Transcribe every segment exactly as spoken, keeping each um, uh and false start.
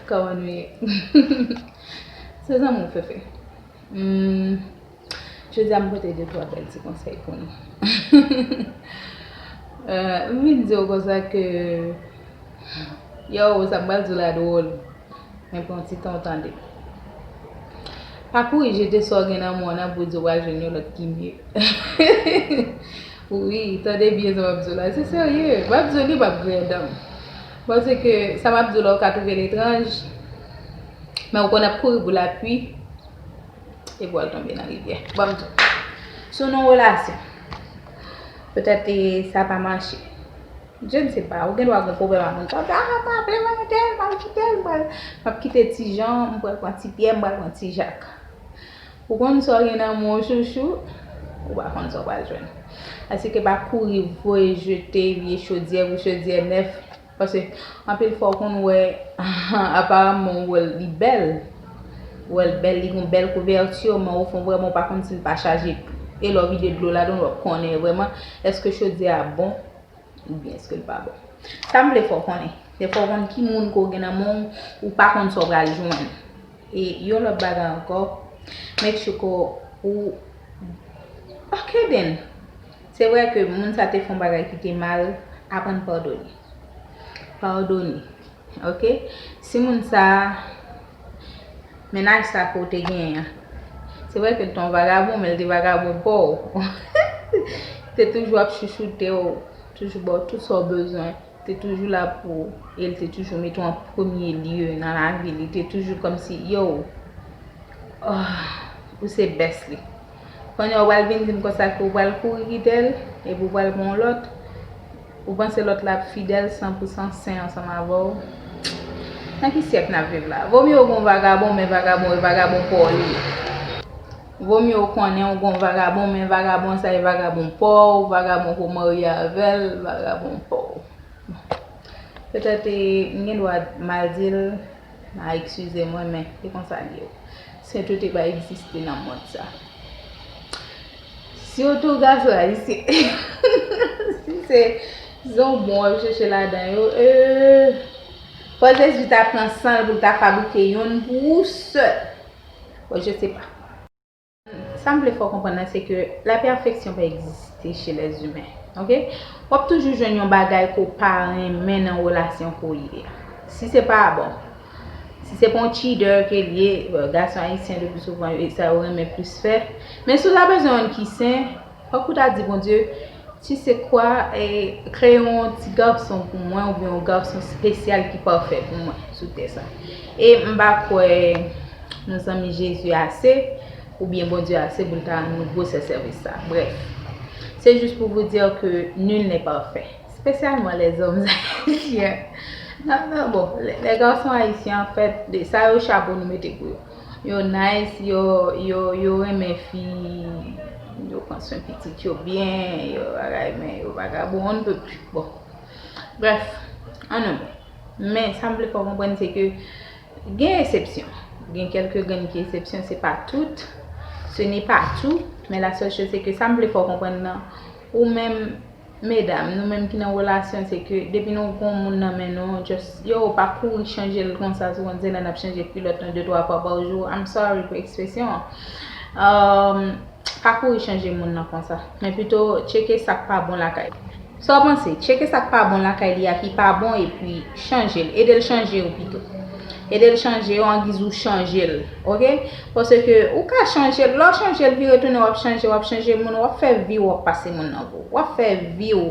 Kòman nou ye? Se zanmi w Fefe. Hmm, jodi a m pote de twa bèl ti konsèy pou nou. Euh, m vin di w konsa ke, yo, sa m pral di w la dwòl. Men pran ti tan w tande. Pa kouri jete sa w gen nan men w nan pou w di w pral jwenn yon lòt ki mye. Wi, tande byen sa m ap di w la. Se serye. M ap di w li, m ap griyen dan m. Paske sa m ap di w la, w ka twouve l etranj, men w konn ap kouri pou lapli, epi w al tonbe nan rivyè. Ban m di w. Si w nan yon relasyon, petèt, e, sa pa mache. Je ne sais pas, ou gen dwa gen pwoblèm ak moun sa, w di, "Ah, m pa vle, m ap kite l, m ap kite l, m pral, m ap kite Ti Jan, m pral pran Ti Pyè, m pral pran Ti Jak." Ou konn sa w gen nan men w, chouchou, ou pa konn sa w pral jwenn. Asike pa kouri voye jete vye chodyè pou chodyè nèf, paske anpil fwa w konn wè, aparamman, ou wè l li bèl. Ou wè l bèl, li gon bèl kouvèti, men o fon, vrèman, ou pa konn si l pa chaje. E lè w vide dlo ladan l, w ap konnen vrèman èske chodyè a bon oubyen èske l pa bon. Sa m vle fè w konnen, se fè w konn ki moun ke w gen nan men w, ou pa konn sa w pral jwenn. E yon lòt bagay ankò, make sure ke ou, ok then. Se vre ke moun sa te fè yon bagay ki te mal, aprann padone. Padone. Ok? Si moun sa, mennaj sa ke w te genyen an, se vre ke l te yon vagabon, men l te vagabon pa w. Te toujou ap chouchoute w, toujou ba w tout sa w bezwen, te toujou la pou ou, e l te toujou mete w an premye lye nan lavi l, li te toujou kòmsi, yo, ah, ou se best li. Kounye a w pral vin di m konsa ke w pral kouri kite l, epi w pral pran yon lòt. Ou panse lòt la ap fidèl san pou san sen ansanm avè w? Nan ki syèk n ap viv la? Vomye w gon vagabon, men vagabon e vagabon pa w li ye. Vomye w konnen w gon vagabon, men vagabon sa e vagabon pa w, vagabon ke w marye avè l, vagabon pa w. Petèt, e, m gen dwa mal di l, a eskize mwen, men se konsa l ye. Sentete pa egziste nan mond sa. Sitou gason ayisyen. Si se, se yon bon w ap chèche ladan yo, e, fò Jezi ta pran san l pou l ta fabrike yonn pou ou sèl. Bon, je sais pas. Sa m vle fè w konprann nan, se ke la perfection pa egziste chez les humains, ok? W ap toujou jwenn yon bagay ke w pa renmen nan relasyon ke w ye a. Si se pa, bon, si se pa yon cheater ke l ye, bon, gason ayisyen le plus souvent, e sa yo renmen plis fè. Men si w ta bezwen youn ki sen, fòk ou ta di Bondye, tu sais quoi, e, kreye yon ti gason pou mwen, oubyen yon gason espesyal ki pafè pou mwen sou tè sa. E m pa kwè nou zanmi Jezi ase, oubyen Bondye ase pou l ta rann nou gwosè sèvis sa. Bref, c'est juste pour vous dire que nul n'est parfait, spécialement les hommes haïtiens. Non, non, bon, les, les garçons haïtiens, en fait, de, sa yo chapo nou mete pou yo. Yo nice, yo, yo, yo renmen fi, yo pran swen pitit yo byen, yo bagay, men yo vagabon, on ne peut plus. Bon. Bref, an yon mo. Men, sa m vle fè w konprann, se ke gen eksepsyon. Gen kèlke grenn ki eksepsyon, se pa tout. Ce n'est pas tout. Men la seule chose, se ke sa m vle fè w konprann nan, ou menm, medam, nou menm ki nan relasyon, se ke depi nou gon moun nan men nou, just, yo, pa kouri chanje l konsa sou konn se lè n ap chanje kilòt nou de twa fwa pa jou. I'm sorry pou ekspresyon an. Um, pa kouri chanje moun nan konsa. Men pito, tcheke sa k pa bon lakay. Sa w panse? Tcheke sa k pa bon lakay li a ki pa bon, epi chanje l. Ede l chanje w pito. Ede l chanje w angiz ou chanje l. Ok? Paske ou ka chanje l. Lè w chanje l, vire tounen, w ap chanje, w ap chanje moun, w ap fè vi w, w ap pase moun nan pou w. W ap fè vi w.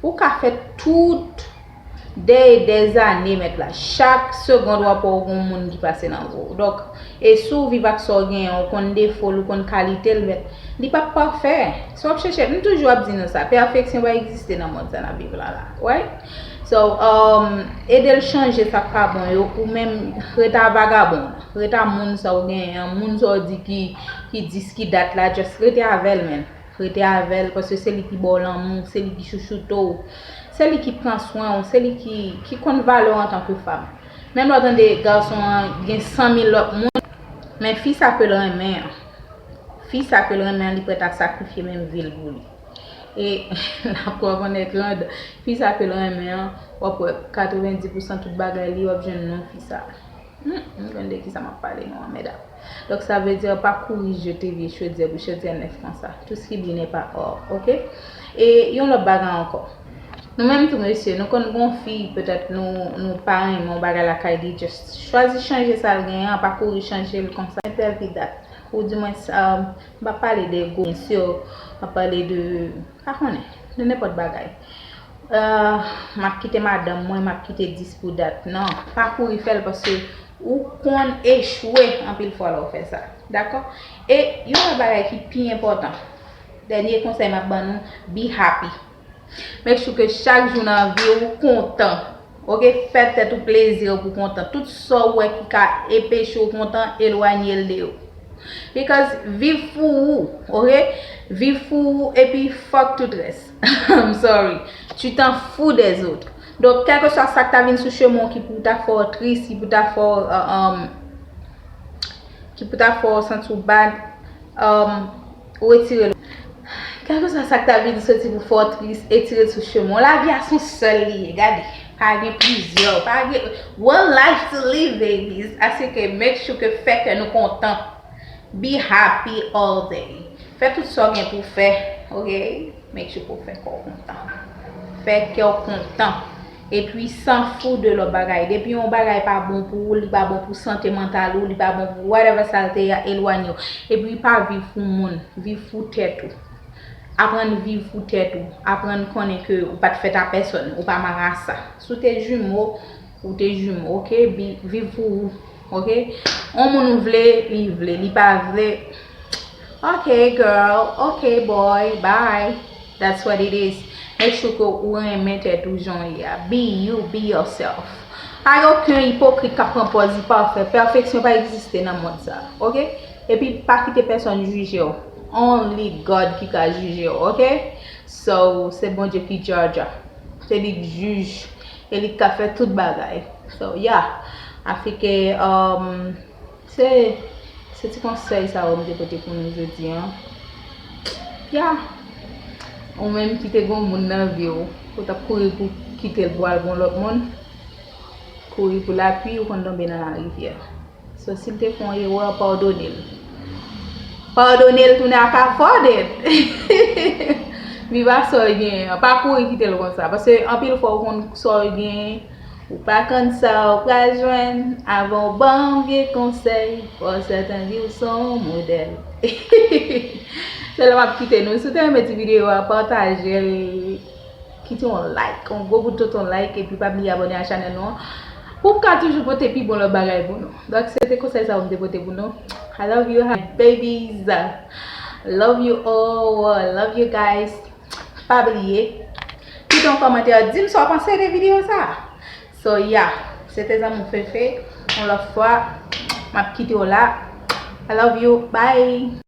Ou ka fè tout dè e dè zane, mèt la. Chak segond w ap wè w gon moun ki pase nan vi w. Donk, e si w viv ak sa w genyen, w konn defo l, ou konn kalite l, mèt, li p ap pafè. Si w ap chèche, m toujou ap di nou sa, pèfeksyon pa egziste nan mond sa n ap viv la la. Right? So, um, ede l chanje sa k pa bon yo, ou menm rete a vagabon, rete a moun sa w genyen an, moun sa w di ki, ki dis, ki dat la, just rete avè l, man. Rete avè l, paske se li ki ba w lanmou, se li ki chouchoute w, se li ki pran swen w, se li ki, ki konn valè w antanke fanm. Menm lè w tande gason an gen san mil lòt moun, men fi sa ke l renmen an, fi sa ke l renmen an, li prèt a sakrifye menm vi l pou li. E, n ap pran konnen grande, fi sa ke l renmen an, w ap wè katrevenndis pousan tout bagay li, w ap jwenn nan fi sa. Hmm, m konn de kisa m ap pale, non, mèdam. Donk, sa vle di, pa kouri jete vye chodyè pou chodyè nèf konsa. Tout ce qui brille n'est pas or, ok? E yon lòt bagay ankò. Nou menm tou, mesye, nou konn gon fi, petèt nou, nou pa renmen yon bagay lakay li, just chwazi chanje sa l genyen an, pa kouri chanje l konsa. Entèl ki dat. Ou di mwen, um, m pa pale de gwo, byen si, m ap pale de, pa konnen, de nenpòt bagay. Uh, m ap kite madanm mwen, m ap kite dis pou dat. Non, pa kouri fè l paske ou konn echwe anpil fwa lè w fè sa. Dakò? E yon lòt bagay ki pi enpòtan, dènye konsèy m ap ban nou, be happy. Make sure ke chak jou nan vi w ou kontan. Ok? Fè tèt ou plezi pou kontan. Tout sa w wè ki ka enpeche w kontan, elwanye l de ou. Because viv pou ou, ok? Viv pou ou epi fuck tout rès. I'm sorry. Tu t'en fous des autres. Donk, kèlkeswa sa k ta vin sou chemen w ki pou ta fè w tris, ki pou ta fè w, uh, um, ki pou ta fè w santi w bad, um, retire l. Kèlkeswa sa k ta vin soti pou fè w tris, retire l sou chemen w. Lavi a se yon sèl li ye, gade. Pa gen plizyè, pa gen one life to live, babies. Asike make sure ke fè kè nou kontan. Be happy all day. Fè tout sa w gen pou w fè, ok? Make sure pou w fè kè w kontan. Fè kè w kontan. Epi, s'en fous de lòt bagay. Depi yon bagay pa bon pou ou, li pa bon pou sante mantal ou, li pa bon pou whatever sa l te ye a, elwanye w. Epi, pa viv pou moun, viv pou tèt ou. Aprann viv pou tèt ou. Aprann konnen ke ou pa t fèt a pèsòn, ou pa marasa. Si w te jimo, ou te jimo, ok? Bi-, viv pou ou, ok? On moun ou vle, li vle, li pa vle, ok, girl, ok, boy, bye. That's what it is. Make sure ke ou renmen tèt ou jan w ye a. Be you, be yourself. Pa gen okenn ipokrit k ap pran pòz li pafè. Pèfeksyon pa egziste nan mond sa, ok? Epi pa kite pèsòn jije w. Only God ki ka jije w, ok? So, se Bondye ki judge a. Se li k jij. E li k ka fè tout bagay. So, yeah. Afike, um, se, se ti konsèy sa yo m te pote pou nou jodi a. Yeah. Ou menm ki te gon moun nan vi w, ou t ap kouri pou kite l pou al gon lòt moun. Kouri pou lapli, ou konn tonbe nan larivyè. So, si l te fè yon erè, padone l. Padone l, tounen ak afòde l. Viv ak sa w genyen an. Pa kouri kite l konsa. Paske anpil fwa, ou konn sa w genyen, ou pa konn sa w pral jwenn. Avan w ban yon vye konsèy, fò w sèten di w se yon modèl. Se la m ap kite nou. Si w te renmen ti videyo a, pataje l. Kite yon like, yon gwo bout tonton like, epi pa bliye abòne a chanèl nou an pou m ka toujou pote pi bon lòt bagay pou nou. Donk, se te konsèy sa yo m te pote pou nou. I love you, hi, babies. Love you all. Love you guys. Pa bliye, kite yon kòmantè, di m sa w panse de videyo sa. So, yeah, se te zanmi w Fefe. Yon lòt fwa, m ap kite w la. I love you. Bye.